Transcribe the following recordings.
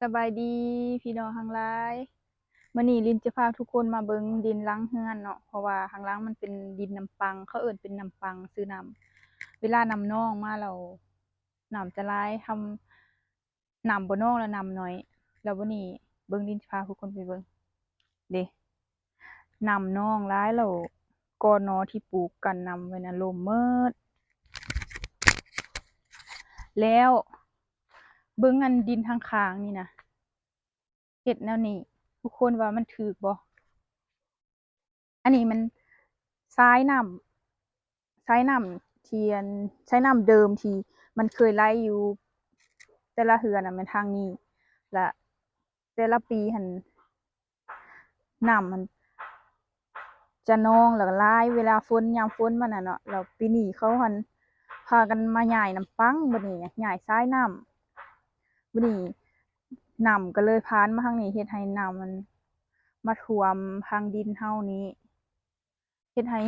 ສະບາຍດີພີ່ນ້ອງທັງຫຼາຍ, ມື້ນີ້ລິນຈະພາທຸກຄົນມາເບິ່ງດິນຫຼັງເຮືອນເນາະ ເພາະວ່າຂ້າງຫຼັງມັນເປັນດິນນ້ຳປັງ ເຂົາເອີ້ນເປັນນ້ຳປັງ ຊື່ນ້ຳ ເວລານ້ຳນອງມາແລ້ວ ນ້ຳຈະຫຼາຍ ທຳ ນ້ຳບໍ່ນອງແລ້ວນ້ຳໜ້ອຍ. ແລ້ວບັດນີ້ເບິ່ງ ລິນຈະພາທຸກຄົນໄປເບິ່ງເດ້ ນ້ຳນອງຫຼາຍແລ້ວ ກນທີ່ປູກກັ້ນນ້ຳໄວ້ນະລົ້ມໝົດ. ແລ້ວເບິ່ງອັນດິນທາງຂ້າງນີ້ນະ ເຮັດແນວນີ້ ທຸກຄົນວ່າມັນຖືກບໍ່? ອັນນີ້ມັນສາຍນ້ຳ ສາຍນ້ຳທີ່ອັນ ສາຍນ້ຳເດີມທີ່ມັນເຄີຍໄຫຼຢູ່ແຕ່ລະເຮືອນນະ ແມ່ນທາງນີ້ ລະແຕ່ລະປີຫັ້ນ ນ້ຳມັນຈະນອງ ແລ້ວກໍຫຼາຍເວລາຝົນ ຍາມຝົນມານະເນາະ. ແລ້ວປີນີ້ເຂົາຫັ້ນພາກັນມາຍ້າຍນ້ຳປັງ ບັດນີ້ຍ້າຍສາຍນ້ຳ ບັດນີ້ນ້ຳກໍເລີຍຜ່ານມາທາງນີ້ ເຮັດໃຫ້ນ້ຳມັນມາຖ້ວມທາງດິນເຮົານີ້ ເຮັດໃຫ້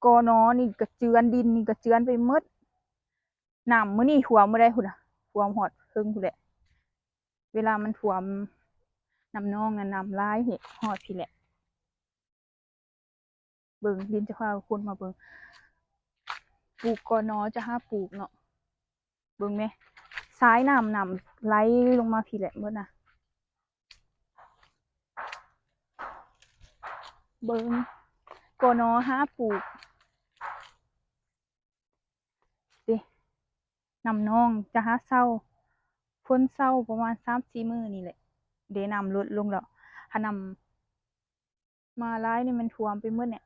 ກນ ນີ້ກະເຈື່ອນ ດິນນີ້ກະເຈື່ອນໄປໝົດ. ນ້ຳມື້ນີ້ຖ້ວມບໍ່ໄດ້ພຸ້ນນະ ຖ້ວມຮອດເທິງພຸ້ນແຫຼະ. ເວລາມັນຖ້ວມນ້ຳນອງນະ ນ້ຳຫຼາຍເຮັດຮອດພີ້ແຫຼະ. ເບິ່ງ ລິນຈະພາຄົນມາເບິ່ງ ປູກ ກນ ຈະຫາປູກເນາະ. ເບິ່ງແມ ສາຍນ້ຳ ນ້ຳໄຫຼລົງມາພີ້ແຫຼະໝົດນະ. ເບິ່ງ ກນ ຫາປູກເດ້ ນ້ຳນອງຈະຫາເຊົາ ຝົນເຊົາປະມານສາມສີ່ມື້ນີ້ແຫຼະ ເດ້ ນ້ຳລົດລົງແລ້ວ ຫານ້ຳ ມາຫຼາຍນີ້ມັນຖ້ວມໄປໝົດແຫຼະ.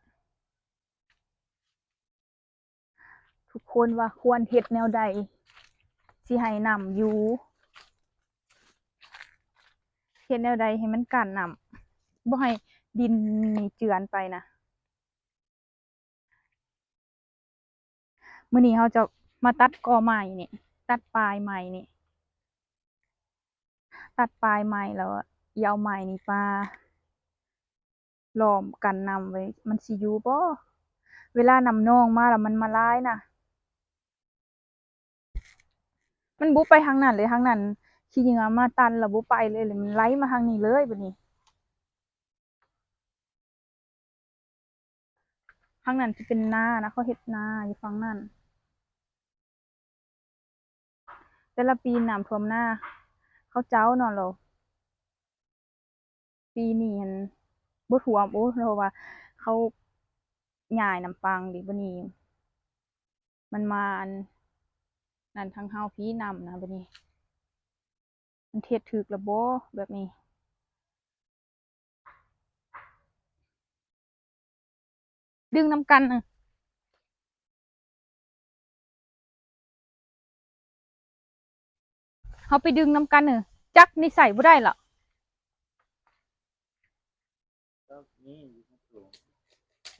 ທຸກຄົນວ່າຄວນເຮັດແນວໃດ ຊິໃຫ້ນ້ຳຢູ່ ເຮັດແນວໃດໃຫ້ມັນກັ້ນນ້ຳ ບໍ່ໃຫ້ດິນນີ້ເຈື່ອນໄປນະ. ມື້ນີ້ເຮົາຈະມາຕັດກໍໄມ້ນີ້ ຕັດປາຍໄມ້ນີ້ ຕັດປາຍໄມ້ແລ້ວ ຊິເອົາໄມ້ນີ້ມາລ້ອມກັ້ນນ້ຳໄວ້ ມັນຊິຢູ່ບໍ່? ເວລານ້ຳນອງມາແລ້ວມັນມາຫຼາຍນະ ມັນບໍ່ໄປທາງນັ້ນເລີຍ ທາງນັ້ນຂີ້ເຫຍື້ອມາຕັນແລ້ວບໍ່ໄປເລີຍ ແລ້ວມັນໄຫຼມາທາງນີ້ເລີຍບັດນີ້. ທາງນັ້ນຈະເປັນນານະ ເຂົາເຮັດນາຢູ່ຝັ່ງນັ້ນ. ແຕ່ລະປີນ້ຳຖ້ວມນາເຂົາເຈົ້າເນາະ ແລ້ວປີນີ້ຫັ້ນບໍ່ຖ້ວມ. ໂອ້ ເພາະວ່າເຂົາຍ້າຍນ້ຳປັງເດ້ ບັດນີ້ມັນມາອັນນັ້ນທາງເຮົາພີ້ ນ້ຳນະ ບັດນີ້ ມັນເຮັດຖືກລະບໍ່ແບບນີ້? ດຶງນຳກັນ ເຮົາໄປດຶງນຳກັນ ຈັກນີ້ໃສ່ບໍ່ໄດ້ລະ.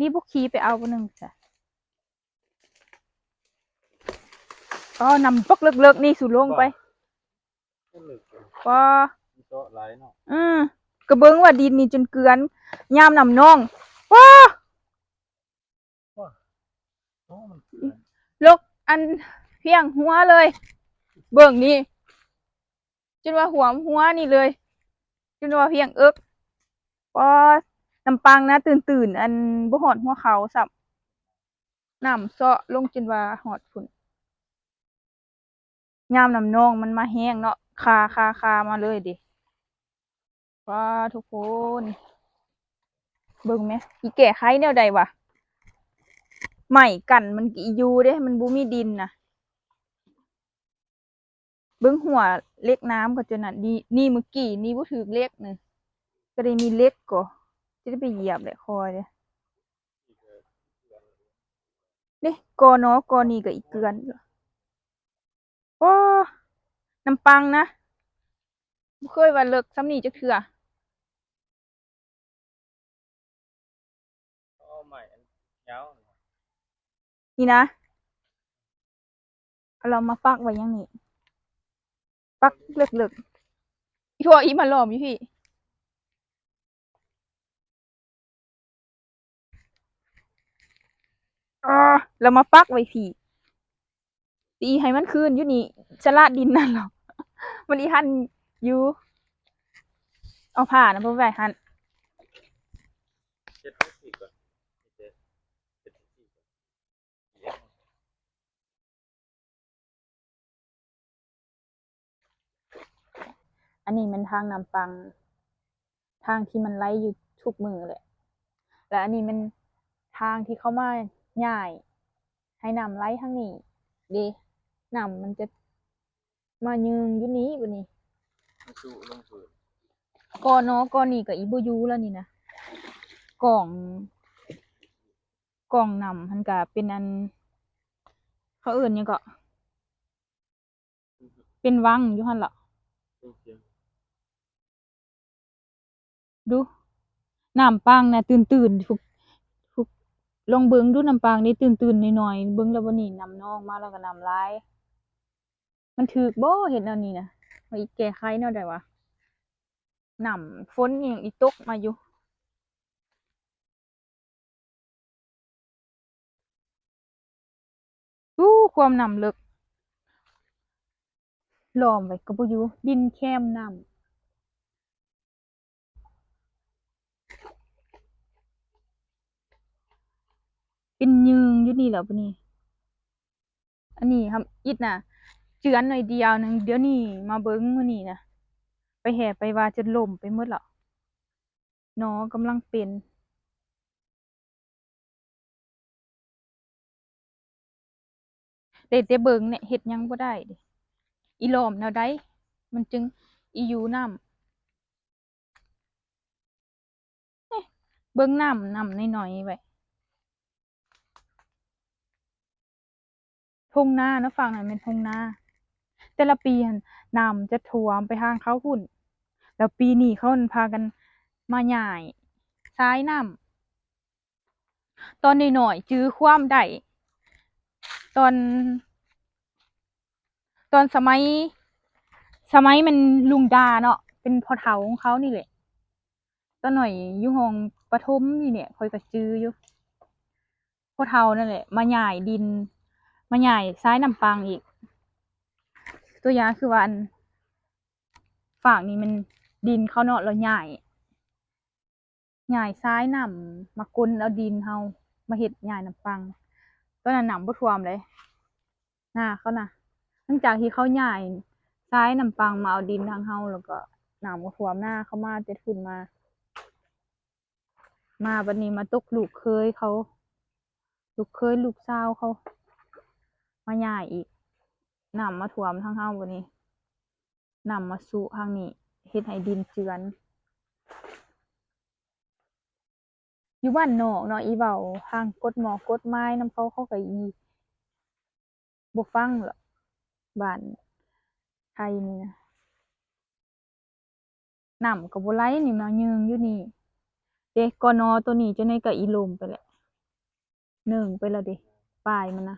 ນີ້ບຸກຂີ່ໄປເອົາບໍ່ໜຶ່ງຊະ. ອໍ ນ້ຳບັກເລິກໆ ນີ້ ສູລົງໄປ. ບໍ່ ເລິກເລີຍ ບໍ່ ມັນເຈາະຫຼາຍເນາະ. ອື ກະເບິ່ງວ່າດິນນີ້ຈົນເກືອນ ຍາມນ້ຳນອງ. ວ້າ ວ້າ ໂອ້ ມັນເກືອນ ລົກອັນພຽງຫົວເລີຍ ເບິ່ງນີ້ ຈົນວ່າຖ້ວມຫົວນີ້ເລີຍ ຈົນວ່າພຽງເອິກ. ປ້າ ນ້ຳປັງນະ ຕື້ນໆ ອັນ ບໍ່ຮອດຫົວເຂົ່າຊ້ຳ ນ້ຳເຊາະລົງຈົນວ່າຮອດພຸ້ນ. ຍາມນ້ຳນອງມັນມາແຮງເນາະ ຄາ ຄາ ຄາມາເລີຍເດ. ວ້າ ທຸກຄົນ ເບິ່ງແມ ອີແກ້ໄຂແນວໃດວະ? ໄມ້ກັ້ນມັນກະອີຢູ່ເດ ມັນບໍ່ມີດິນນະ. ເບິ່ງຮົ້ວເຫຼັກນ້ຳກໍຈົນນັ້ນ ນີ້ ນີ້ມື້ກີ້ນີ້ບໍ່ຖືກເຫຼັກນີ້ ກະໄດ້ມີເຫຼັກກໍ ຈະໄດ້ໄປຢຽບແຫຼະ ຄ່ອຍເດ. ເດ້ ກໍນໍ ກໍນີ້ກໍອີກເກືອນ. ໂອ້ ນ້ຳປັງນະ ບໍ່ເຄີຍວ່າເລິກສ່ຳນີ້ຈັກເທື່ອ. ເອົາໄມ້ອັນຍາວນີ້ນະ ເອົາລາວມາປັກໄວ້ຢ່າງນີ້ ປັກເລິກໆ ອີ່ທົ່ວອີ່ມາລ້ອມຢູ່ພີ້. ເອີ ລາວມາປັກໄວ້ພີ້ ຕີໃຫ້ມັນຄືນຢູ່ນີ້ ສະລະດິນນັ້ນລະ ມັນອີ່ຫັ້ນຢູ່. ເອົາຜ້ານະໄປໄວ້ຫັ້ນ. ອັນນີ້ແມ່ນທາງນ້ຳປັງ ທາງທີ່ມັນໄຫຼຢູ່ທຸກມື້ແຫຼະ ແລະ ອັນນີ້ແມ່ນທາງທີ່ເຂົາມາຍ້າຍໃຫ້ນ້ຳໄຫຼທາງນີ້ເດ້. ນ້ຳມັນຈະມາຍື່ງຢູ່ນີ້ບັດນີ້ ມັນຊຸລົງພື້ນ. ກໍເນາະ ກໍນີ້ກໍອີ່ບໍ່ຢູ່ແລ້ວນີ້ນະ ກອງ ກອງນ້ຳຫັ້ນກະເປັນອັນ ເຂົາເອີ້ນຫຍັງເກາະ ເປັນວັງຢູ່ຫັ້ນລະ. ດູ ນ້ຳປັງນະຕື້ນໆ ທຸກ ທຸກ ລອງເບິ່ງດູ ນ້ຳປັງນີ້ຕື້ນໆ ໜ້ອຍໆ ເບິ່ງແລ້ວບັດນີ້ນ້ຳນອງມາແລ້ວກໍນ້ຳຫຼາຍ. ມັນຖືກບໍ່ເຮັດແນວນີ້ນະ? ວ່າອີກແກ້ໄຂແນວໃດວະ? ນ້ຳຝົນອີ່ຫຍັງອີ່ຕົກມາຢູ່. ອູ້ ຄວາມນ້ຳເລິກ ລ້ອມໄວ້ກໍບໍ່ຢູ່ ດິນແຄມນ້ຳ ເປັນຍື່ງຢູ່ນີ້ແຫຼະບັດນີ້. ອັນນີ້ຫຳອິດນະ ເຈື່ອນໜ້ອຍດຽວໜຶ່ງ ດຽວນີ້ມາເບິ່ງມື້ນີ້ນະ ໄປແຫ່ໄປວ່າຈົນລົ້ມໄປໝົດແລ້ວ. ໜໍກຳລັງເປັນ ໄດ້ແຕ່ເບິ່ງແນະ ເຮັດຫຍັງບໍ່ໄດ້ເດ. ອີຫຼ້ອມແນວໃດ ມັນຈຶ່ງອີຢູ່ນ້ຳ ເບິ່ງນ້ຳ ນ້ຳໜ້ອຍໆໄວ້. ທົ່ງນາເນາະ ຝັ່ງນັ້ນແມ່ນທົ່ງນາ. ແຕ່ລະປີຫັ້ນນ້ຳຈະຖ້ວມໄປທາງເຂົາພຸ້ນ ແລ້ວປີນີ້ເຂົາຫັ້ນພາກັນມາຍ້າຍສາຍນ້ຳ. ຕອນນ້ອຍໆຈື່ຄວາມໄດ້ ຕອນ ຕອນສະໄໝ ສະໄໝແມ່ນລຸງດາເນາະ ເປັນພໍ່ເຖົ້າຂອງເຂົານີ້ແຫຼະ. ຕອນນ້ອຍຢູ່ຫ້ອງປະຖົມນີ້ແຫຼະ ຂ້ອຍກໍຈື່ຢູ່ ພໍ່ເຖົ້ານັ້ນແຫຼະມາຍ້າຍດິນ ມາຍ້າຍສາຍນ້ຳປັງອີກ. ຕົວຢ່າງຄືວ່າ ອັນ ຟາກນີ້ແມ່ນດິນເຂົາເນາະ ແລ້ວຍ້າຍ ຍ້າຍສາຍນ້ຳມາກົນເອົາດິນເຮົາມາເຮັດຍ້າຍນ້ຳປັງ. ຕອນນັ້ນນ້ຳບໍ່ຖ້ວມເລີຍ ນາເຂົານະ ຫຼັງຈາກທີ່ເຂົາຍ້າຍສາຍນ້ຳປັງມາເອົາດິນທາງເຮົາ ແລ້ວກໍນ້ຳກໍຖ້ວມນາເຂົາມາແຕ່ພຸ້ນມາ. ມາບັດນີ້ມາຕົກລູກເຂີຍເຂົາ ລູກເຂີຍລູກສາວເຂົາມາຍ້າຍອີກ ນ້ຳມາຖ້ວມທາງເຮົາບັດນີ້ ນ້ຳມາຊຸທາງນີ້ ເຮັດໃຫ້ດິນເຈື່ອນ. ຢູ່ບ້ານນອກເນາະ ອີເວົ້າທາງກົດໝໍກົດໝາຍນຳເຂົາ ເຂົາກໍອີບໍ່ຟັງດອກ ບ້ານໄທນີ້ນະ. ນ້ຳກໍບໍ່ໄຫຼນີ້ ມາຍື່ງຢູ່ນີ້ເດ້. ກໍໜໍໂຕນີ້ຈັ່ງໃດກໍອີລົມໄປແຫຼະ ເໜິ່ງໄປແລ້ວເດ້ ປາຍມັນນະ.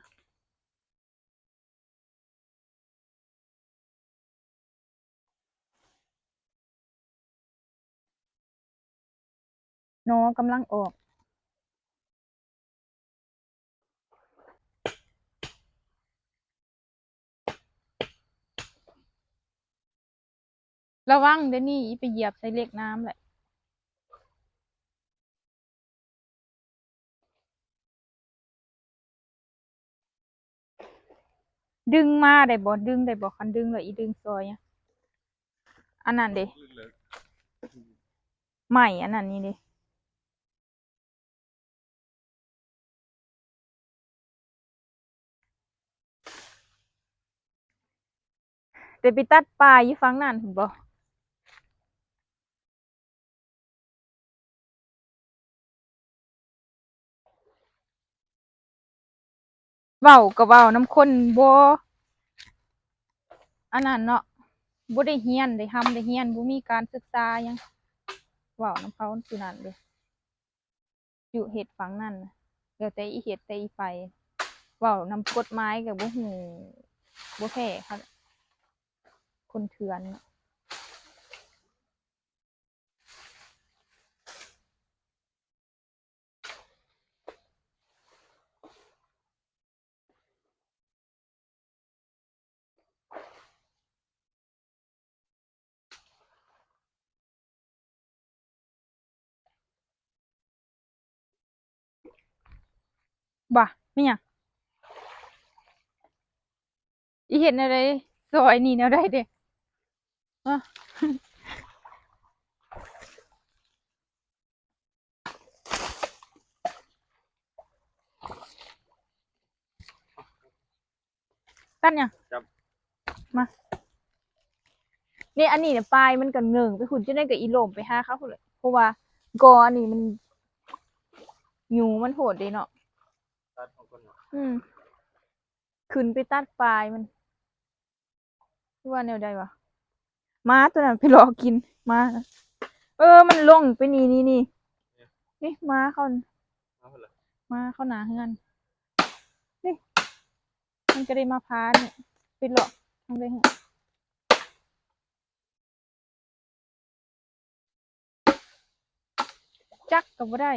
ໜໍກຳລັງອອກ. ລະວັງເດ້ນີ້ ອີໄປຢຽບໃສ່ເຫຼັກນ້ຳແຫຼະ. ດຶງມາໄດ້ບໍ່? ດຶງໄດ້ບໍ່? ຄັນດຶງແລ້ວອີດຶງຊ່ອຍຫຍັງ? ອັນນັ້ນເດ້ ໄມ້ອັນນັ້ນນີ້ເດ້. ໄດ້ໄປຕັດປ່າຢູ່ຝັ່ງນັ້ນພຸ້ນບໍ່? ເວົ້າກໍເວົ້ານຳຄົນບໍ່ອັນນັ້ນເນາະ ບໍ່ໄດ້ຮຽນ ໄດ້ຮ່ຳໄດ້ຮຽນ ບໍ່ມີການສຶກສາຫຍັງ ເວົ້ານຳເຂົາຄືນັ້ນເດ້. ຢູ່ເຮັດຝັ່ງນັ້ນ ແລ້ວແຕ່ອີເຮັດແຕ່ອີໄປ ເວົ້ານຳກົດໝາຍກໍບໍ່ຮູ້ ບໍ່ແພ້ເຂົາ ຄົນເຖື່ອນເນາະ. ບໍ່ ແມ່ນຫຍັງ? ອີເຮັດແນວໃດ? ຊອຍນີ້ແນວໃດເດ? ຮະ? ຕັດຫຍັງ? ມາ ນີ້ ອັນນີ້ນະ ປາຍມັນກະເຫຍິງໄປພຸ້ນ ຈັ່ງໃດກະອີໂຫຼມໄປຫາເຂົາພຸ້ນແຫຼະ ເພາະວ່າກໍອັນນີ້ມັນ ຍຸງມັນໂພດເດເນາະ. ຕັດເອົາກ່ອນເນາະ. ອືມ ຂຶ້ນໄປຕັດປາຍມັນ ຫຼືວ່າແນວໃດວະ? ໝາໂຕນັ້ນໄປເລາະກິນ ໝາ ເອີ ມັນລົງໄປນີ້ ນີ້ ນີ້ ນີ້ ໝາເຂົາ ໝາເຂົາໜ້າເຮືອນ ນີ້ ມັນກະໄດ້ມາພານີ້ ໄປເລາະທາງໃດຫື? ຈັກກະບໍ່ໄດ້.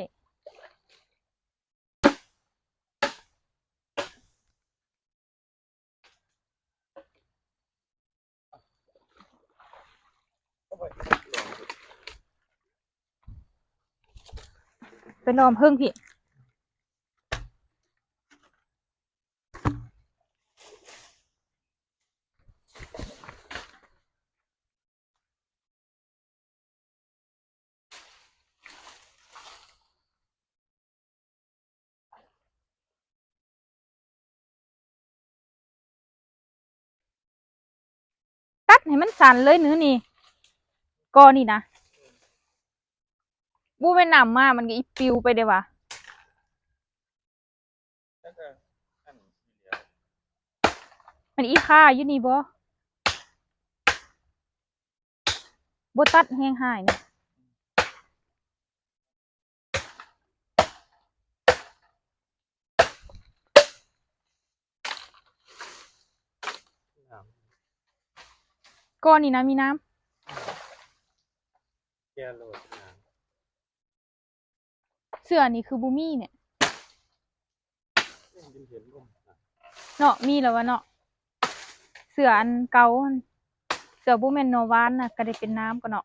ໄປລ້ອມເທິງພີ້. ຕັດໃຫ້ມັນສັ້ນເລີຍໜືນີ້ ກໍນີ້ນະ ບໍ່ແມ່ນນ້ຳມາ ມັນກະອີປິວໄປເດ້ຫວາ. ມັນອີຄາຢູ່ນີ້ບໍ່? ບໍ່ຕັດແຮງຮ້າຍນະ. ກໍນີ້ນະມີນ້ຳ ແກ່ໂລດນ້ຳ. ເສື້ອນີ້ຄືບໍ່ມີແນະ ເນາະ ມີແລ້ວວະເນາະ ເສື້ອອັນເກົ່າຫັ້ນ ເສື້ອບໍ່ແມ່ນນໍວານນະ ກະໄດ້ເປັນນ້ຳກະເນາະ.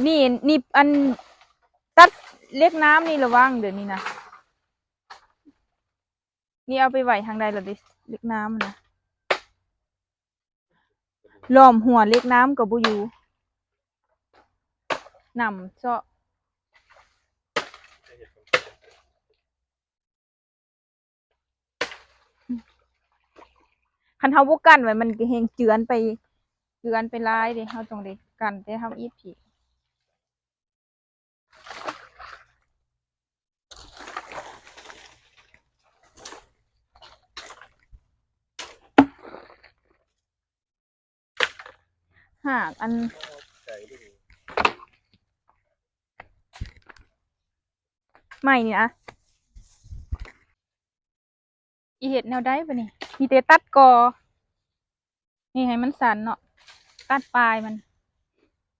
ນີ້ ນີ້ ອັນ ຕັດເຫຼັກນ້ຳນີ້ລະວັງເດີນີ້ນະ ນີ້ເອົາໄປໄວ້ທາງໃດລະເດ ເຫຼັກນ້ຳນະ. ລ້ອມຫົວເຫຼັກນ້ຳກະບໍ່ຢູ່ ນ້ຳເຊາະ ຄັນເຮົາບໍ່ກັ້ນໄວ້ ມັນກະແຮ່ງເຈື່ອນໄປ ເຈື່ອນໄປຫຼາຍເດ ເຮົາຕ້ອງໄດ້ກັ້ນແຕ່ທຳອິດພີ້. ຫາກອັນ ໄມ້ນີ້ນະ ອີເຮັດແນວໃດບາດນີ້ ມີແຕ່ຕັດກໍ ນີ້ໃຫ້ມັນສັ້ນເນາະ ຕັດປາຍມັນ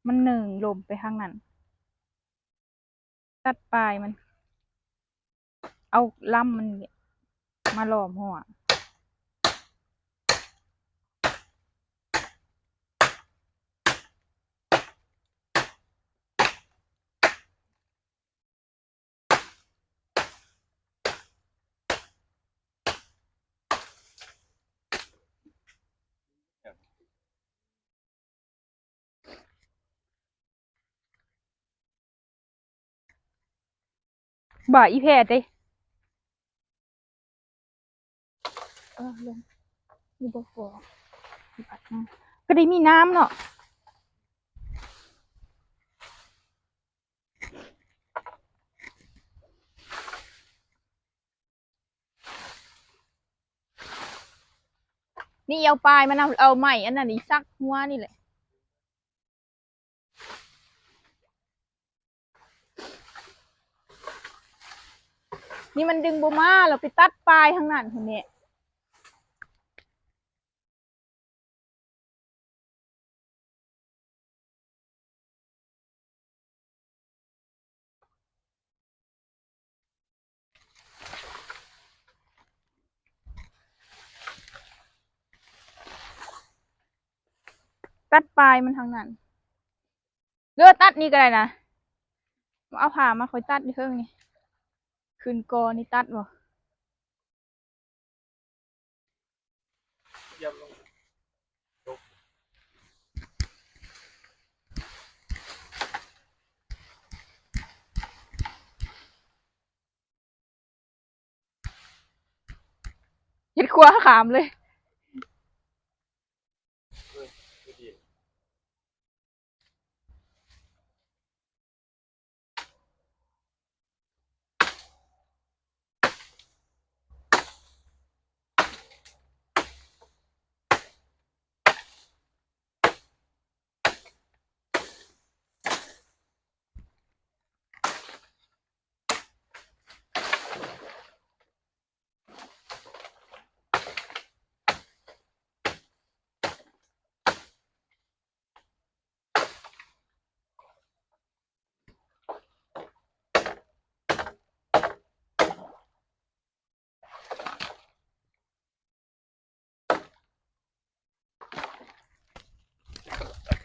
ມັນເໜິ່ງລົມໄປທາງນັ້ນ ຕັດປາຍມັນ ເອົາລຳມັນມາລ້ອມຫົວ. ບ່າອີແພດເດ້ ເອີ ລົງ ນີ້ບໍ່ພໍ ກະໄດ້ມີນ້ຳເນາະ. ນີ້ເອົາປາຍມັນ ເອົາ ເອົາໄມ້ອັນນັ້ນນີ້ສັກຫົວນີ້ແຫຼະ ນີ້ມັນດຶງບໍ່ມາ ລະໄປຕັດປາຍທາງນັ້ນພຸ້ນແຫຼະ. ຕັດປາຍມັນທາງນັ້ນ ຫຼືວ່າຕັດນີ້ກະໄດ້ນະ. ເອົາຜ້າມາຂ້ອຍຕັດຢູ່ເທິງນີ້ ຂຶ້ນກໍນີ້ຕັດບໍ່? ເຮັດຄົວຂາມເລີຍ.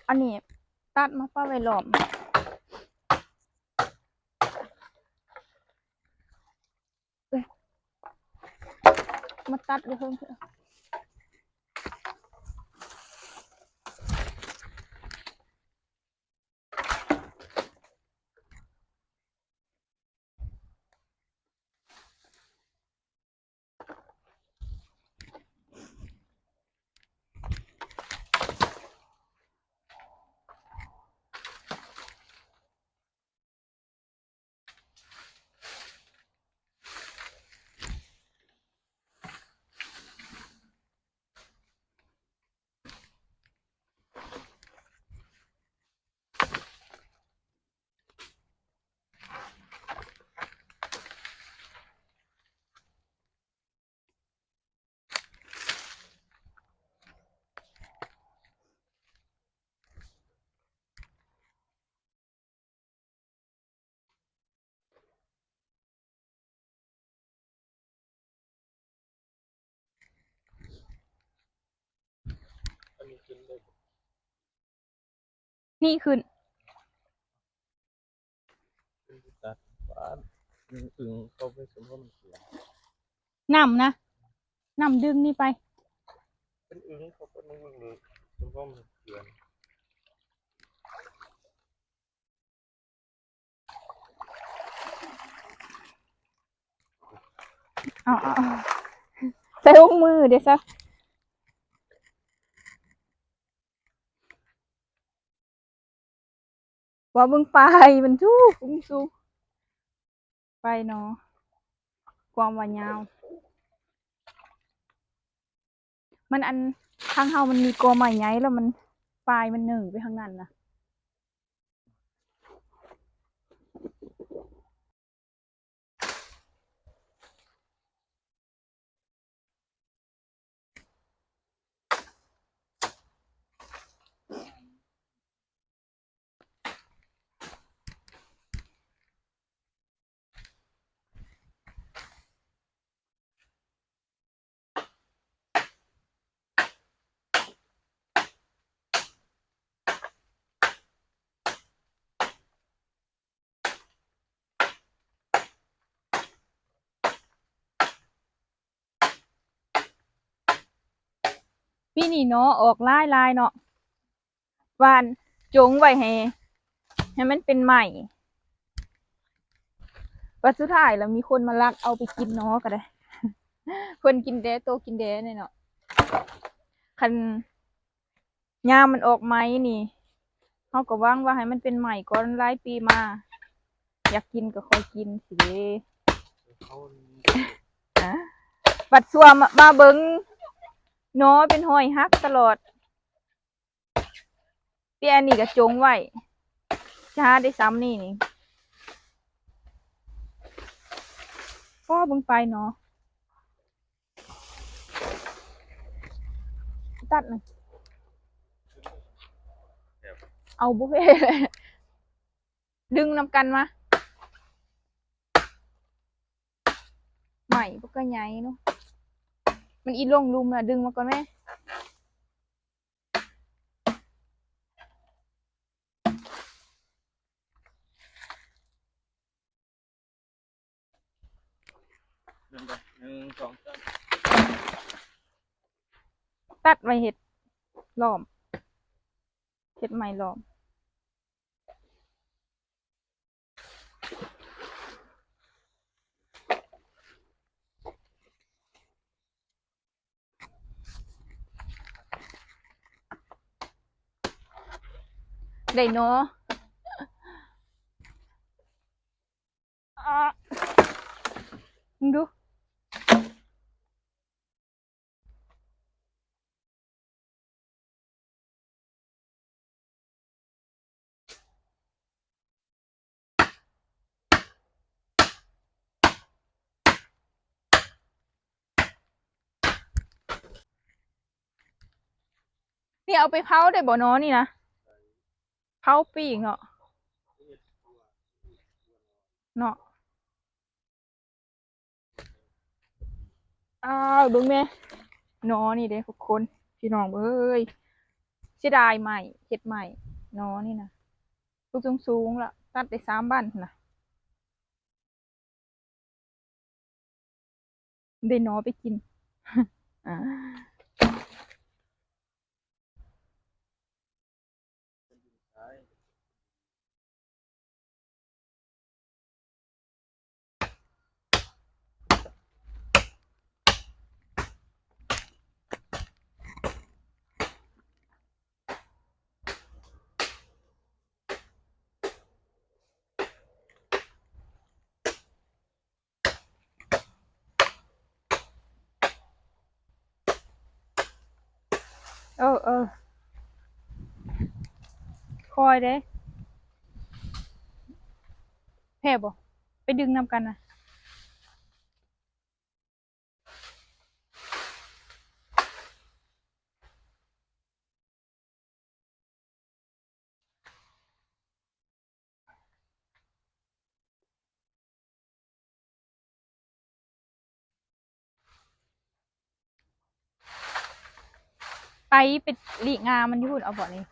ອັນນີ້ຕັດມາປະໄວ້ລ້ອມ ເອີ ມາຕັດຢູ່ເທິງ. ອັນນີ້ຂຶ້ນໄດ້ບໍ່? ນີ້ຂຶ້ນ ຕັດປາດ ອຶ່ງເຂົ້າໄປສົມພໍມັນເຂືອນ ນ້ຳນະ ນ້ຳດຶງນີ້ໄປ ເປັນອຶ່ງເຂົ້າໄປມັນເຫຼືອສົມພໍມັນເຂືອນ. ເອົາ ເອົາ ເອົາ ໃສ່ຖົງມືເດ້ຊະ ວ່າເບິ່ງປາຍມັນ ຊູ ສູງ ສູງ ປາຍໜໍ ຄວາມວ່າຍາວ ມັນອັນ ທາງເຮົາມັນມີກົກໄມ້ໃຫຍ່ ແລ້ວມັນ ປາຍມັນເໜີໄປທາງນັ້ນນະ. ປີນີ້ໜໍອອກຫຼາຍໆເນາະ ຫວ່ານຈົ່ງໄວ້ໃຫ້ ໃຫ້ມັນເປັນໄມ້ ບັດສຸດທ້າຍລະມີຄົນມາລັກເອົາໄປກິນໜໍກໍໄດ້ ເພິ່ນກິນແດ່ໂຕກິນແດ່ນີ້ເນາະ ຄັນ ຍາມມັນອອກໃໝ່ນີ້ ເຮົາກໍຫວັງວ່າໃຫ້ມັນເປັນໃໝ່ກ່ອນ ຫຼາຍປີມາ ຢາກກິນກໍຄ່ອຍກິນຊີ້ເດ້. ບັດຊົ່ວມາ ມາເບິ່ງ ໜໍເປັນຮອຍຫັກຕະຫຼອດ. ແຕ່ອັນນີ້ກໍຈົ່ງໄວ້ ຈະຫາໄດ້ສ່ຳນີ້ນີ້. ພໍເບິ່ງໄປເນາະ. ຕັດນະ ເອົາບໍ່ເຫັນ ດຶງນຳກັນມາ ໄມ້ບໍ່ກະໃຫຍ່ເນາະ ມັນອີ່ລົງລຸ່ມລະ ດຶງມາກ່ອນແມ້. ຕັດໄວ້ເຮັດລ້ອມ ເຮັດໄມ້ລ້ອມ. ໄດ້ໜໍ ອາ ມຶງດູ. ນີ້ເອົາໄປເຜົາໄດ້ບໍ່ໜໍນີ້ນະ? ເຜົາປີ້ງເນາະ ເນາະ. ອ້າວ ເບິ່ງແມ້ ໜໍນີ້ເດ້ທຸກຄົນ ພີ່ນ້ອງເອີຍ ເສຍດາຍໄມ້ ເຮັດໄມ້ ໜໍນີ້ນະ ສູງໆ ລະ ຕັດໄດ້ສາມວັນນະ ໄດ້ໜໍໄປກິນ. ເອີ ເອີ ຄ່ອຍເດ້ ແພ້ບໍ່? ໄປດຶງນຳກັນນະ. ໄປ ໄປລີ້ງາມັນຢູ່ພຸ້ນ ເອົາບໍ່ນີ້?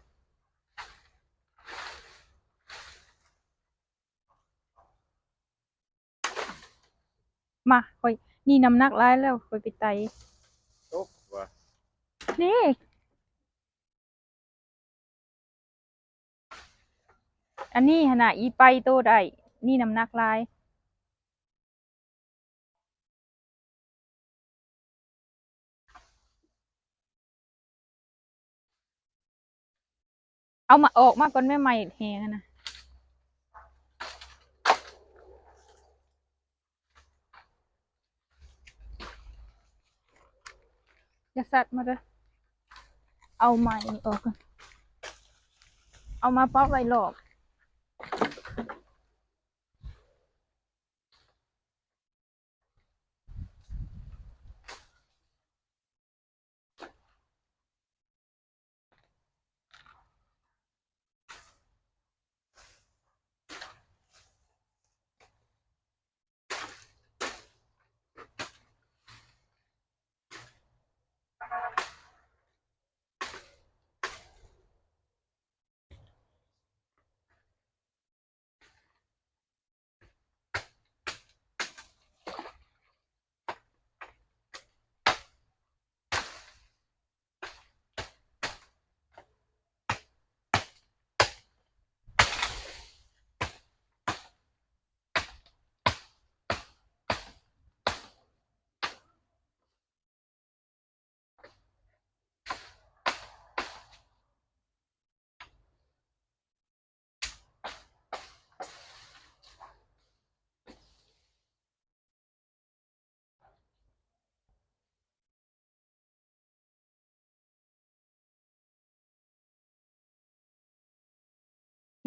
ມາ ຂ້ອຍ ນີ້ນ້ຳໜັກຫຼາຍແລ້ວ ຂ້ອຍໄປໄຕ່ ຕົກວ່າ ເດ້. ອັນນີ້ຫັ້ນນະ ອີໄປໂຕໄດ້ ນີ້ນ້ຳໜັກຫຼາຍ. ເອົາມາ ອອກມາກ່ອນແມ້ ໄມ້ແຫ້ງຫັ້ນນະ. ຢ່າສັດມາເດີ ເອົາໄມ້ນີ້ອອກກ່ອນ ເອົາມາປັບໄວ້ລອບ.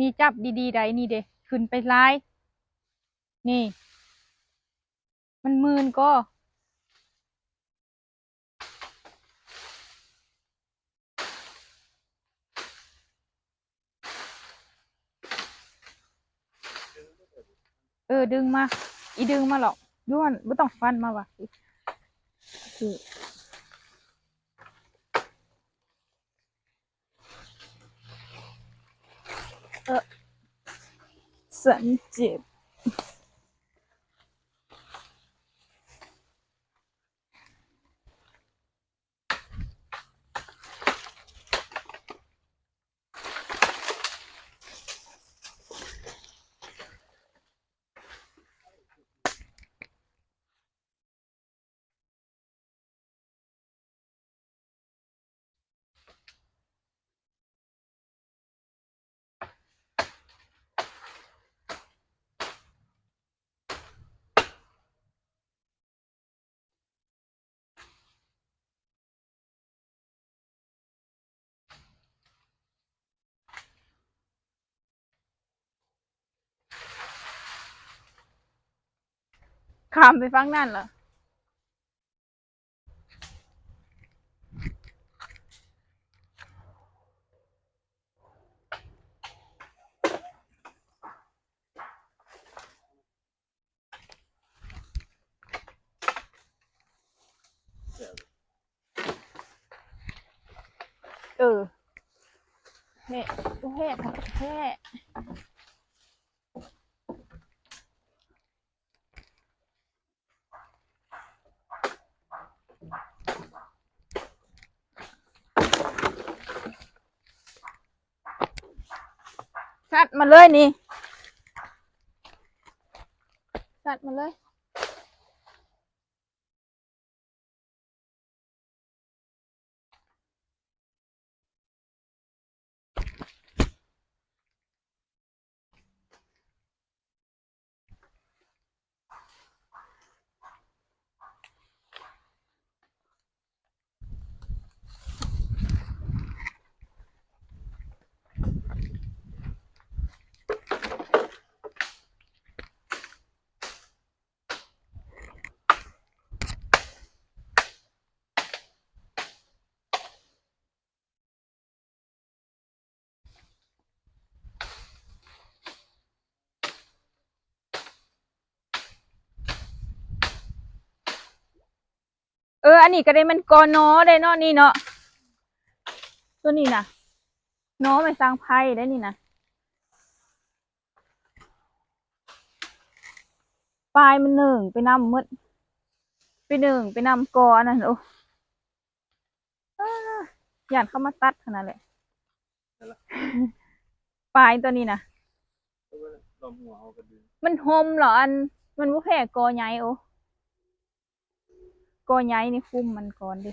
ນີ້ ຈັບດີໆ ໄດ໋ ນີ້ເດ້ ຂຶ້ນໄປຫຼາຍ ນີ້ ມັນມື່ນກໍ. ເອີ ດຶງມາ ອີດຶງມາຫຼອກ ຢູ່ຫັ້ນ ບໍ່ຕ້ອງຟັນມາວ່າ ເອີ ສັນເຈັບ. ຂ້າມໄປຝັ່ງນັ້ນລະ. ເອີ ແທ້ ແທ້ ແທ້. ຊັດມາເລີຍນີ້ ຊັດມາເລີຍ. ເອີ ອັນນີ້ກໍໄດ້ແມ່ນກອນໍເດ້ເນາະ ນີ້ເນາະ ຕົວນີ້ນະ ນໍໄມ້ສ້າງໄຟໄດ້ນີ້ນະ. ປາຍມັນເໜິ່ງໄປນຳໝົດ ໄປເໜິ່ງໄປນຳກໍອັນນັ້ນ. ໂອ້ ຢ້ານເຂົາມາຕັດຫັ້ນນະແຫຼະ. ປາຍຕົວນີ້ນະ ມັນຮົ່ມເນາະ ອັນ ມັນບໍ່ແພ້ກໍໃຫຍ່. ໂອ້ ກໍໃຫຍ່ນີ້ຄຸມມັນກ່ອນເດ້.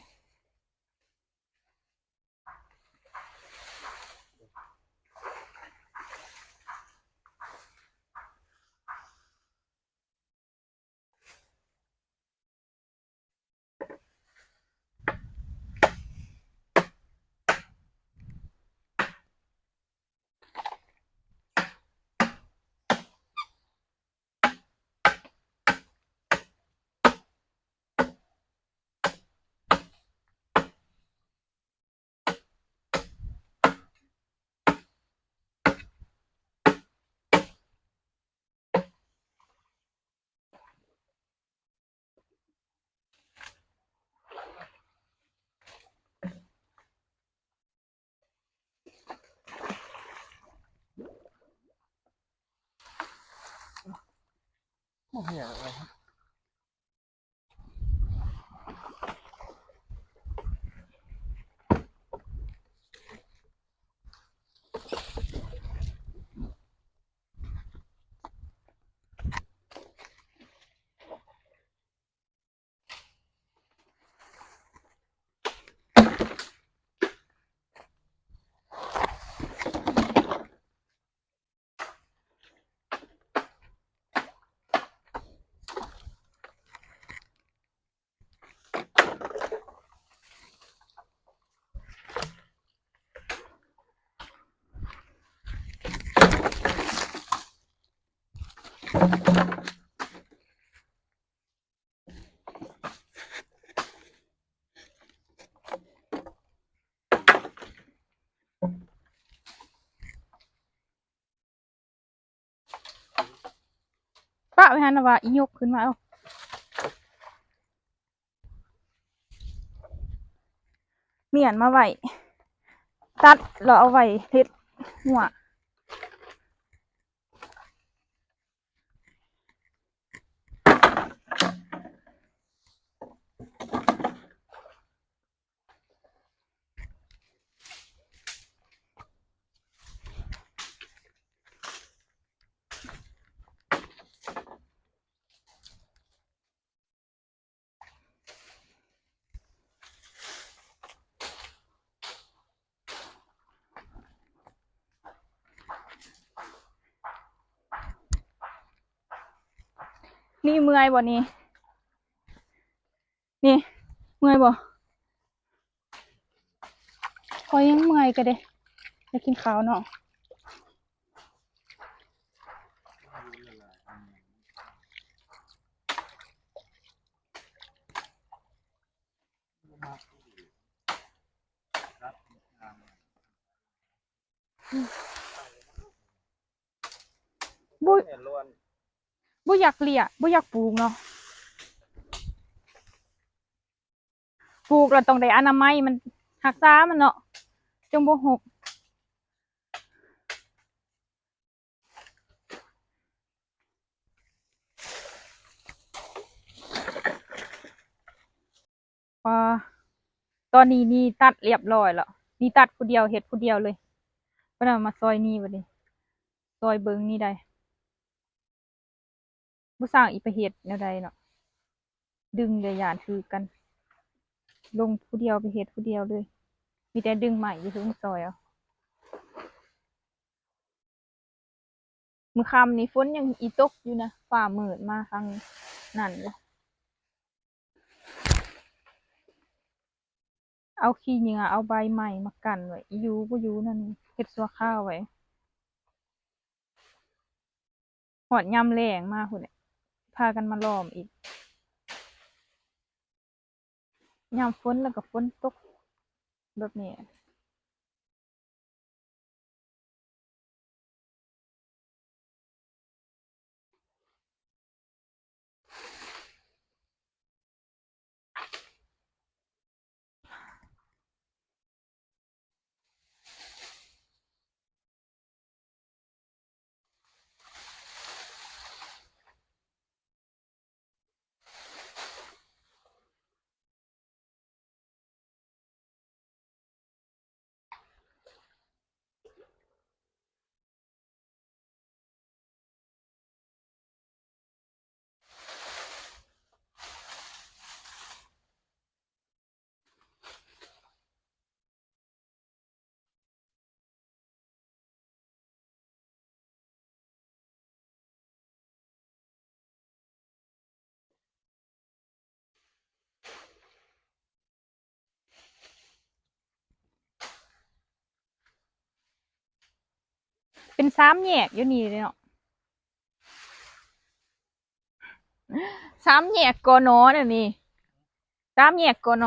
ປະໄວ້ຫັ້ນນະວ່າ ອີ່ຍົກຂຶ້ນມາເອົາ ມ້ຽນມາໄວ້ ຕັດແລ້ວເອົາໄວ້ເຮັດຫົວ. ນີ້ເມື່ອຍບໍ່ນີ້? ນີ້ ເມື່ອຍບໍ່? ຂ້ອຍຍັງເມື່ອຍກະເດ ຢາກກິນເຂົ້າເນາະ. ບໍ່ ບໍ່ຢາກລ້ຽງ ບໍ່ຢາກປູກເນາະ. ປູກແລ້ວຕ້ອງໄດ້ອະນາໄມ ມັນຮັກສາມັນເນາະ ຈັ່ງບໍ່ຮົກ. ອ່າ ຕອນນີ້ນີ່ຕັດລຽບລ້ອຍແລ້ວ. ນີ່ຕັດຜູ້ດຽວ ເຮັດຜູ້ດຽວເລີຍ. ປານນັ້ນມາຊ່ອຍນີ່ບັດນີ້ ຊ່ອຍເບິ່ງນີ່ໄດ້. ບໍ່ຊ່າງອີ່ໄປເຮັດແນວໃດເນາະ ດຶງແຕ່ຢ້ານຖືກກັນ. ລົງຜູ້ດຽວ ໄປເຮັດຜູ້ດຽວເລີຍ. ມີແຕ່ດຶງໄມ້ຢູ່ເທິງຊ່ອຍເອົາ. ມື້ຄ່ຳນີ້ຝົນຍັງອີຕົກຢູ່ນະ ຟ້າມືດມາທາງນັ້ນຢູ່. ເອົາຂີ້ເຫຍື້ອ ເອົາໃບໄມ້ມາກັ້ນໄວ້ ຢູ່ບໍ່ຢູ່ນັ້ນ ເຮັດຊົ່ວຄາວໄວ້. ຮອດຍາມແລ້ງມາພຸ້ນແຫຼະ ພາກັນມາລ້ອມອີກ. ຍາມຝົນແລ້ວກໍຝົນຕົກແບບນີ້. ເປັນສາມແຍກຢູ່ນີ້ເດ້ເນາະ ສາມແຍກ ກນ ແນວນີ້ ສາມແຍກ ກນ.